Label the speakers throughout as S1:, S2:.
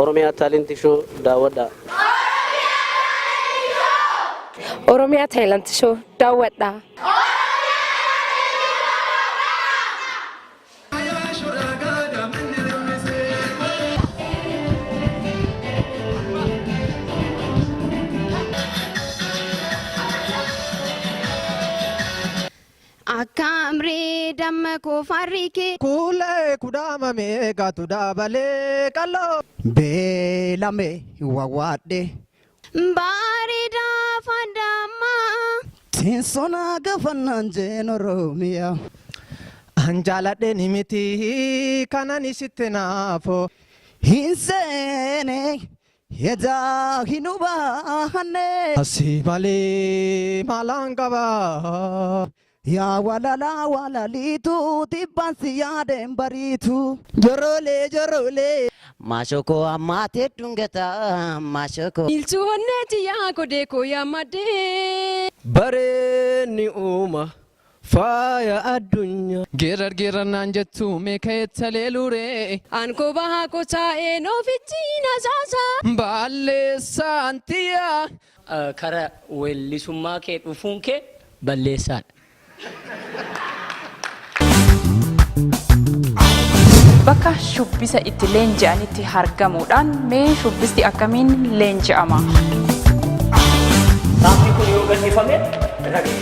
S1: Oromiyaa Talent Show daawwadhaa.
S2: Oromiyaa Talent Show daawwadhaa.
S3: Akka amree damma koo farri kee.
S4: Kuulee kudhaamame gaatu dabalee qal'oo.
S5: Beelame wawwaadhe.
S3: Bareedaa fandammaa.
S5: Teessona gafannaan jeen Oromiyaa.
S4: An jaaladhe ni miti kanan isitti naafo.
S5: Hin seene edaa hin hubanne.
S4: Asii malee maalaan qaba.
S5: Yaa walalaa walaliitu tibbaan si yaadeen bariitu. Joroolee joroolee.
S6: Maashokoo ammaatee dhungata maashokoo.
S3: Ilchuu honneeti yaa kodee koo yaa maddee.
S7: Bareenni uuma faaya addunyaa.
S8: Geerar geerarnaan jettu meeqa ettalee luree.
S3: Ankoo bahaa kotaa'een ofitti nasaasa.
S8: Baalleessaan tiyyaa.
S9: Kara weellisummaa kee dhufuun kee balleessaadha.
S10: Bakka shubbisa itti leenji'anitti argamuudhaan mee shubbisti akkamiin leenji'ama?
S9: Taappii kun yoo gadhiifame raga.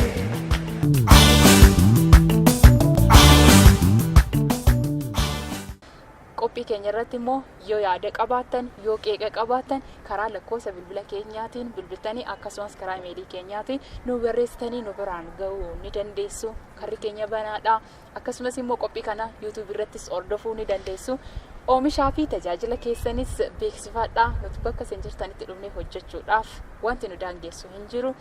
S10: Qophii keenya irratti immoo yoo yaada qabaattan, yoo qeeqa qabaattan karaa lakkoofsa bilbila keenyaatiin bilbiltanii akkasumas karaa imeelii keenyaatiin nu barreessitanii nu biraan gahuu ni dandeessu. Karri keenya banaadha. Akkasumas immoo qophii kana YouTube irrattis hordofuu ni dandeessu. Oomishaa fi tajaajila keessanis beeksifadhaa. Nuti bakka isin jirtanitti dhufnee hojjechuudhaaf wanti nu daangessu hin jiru.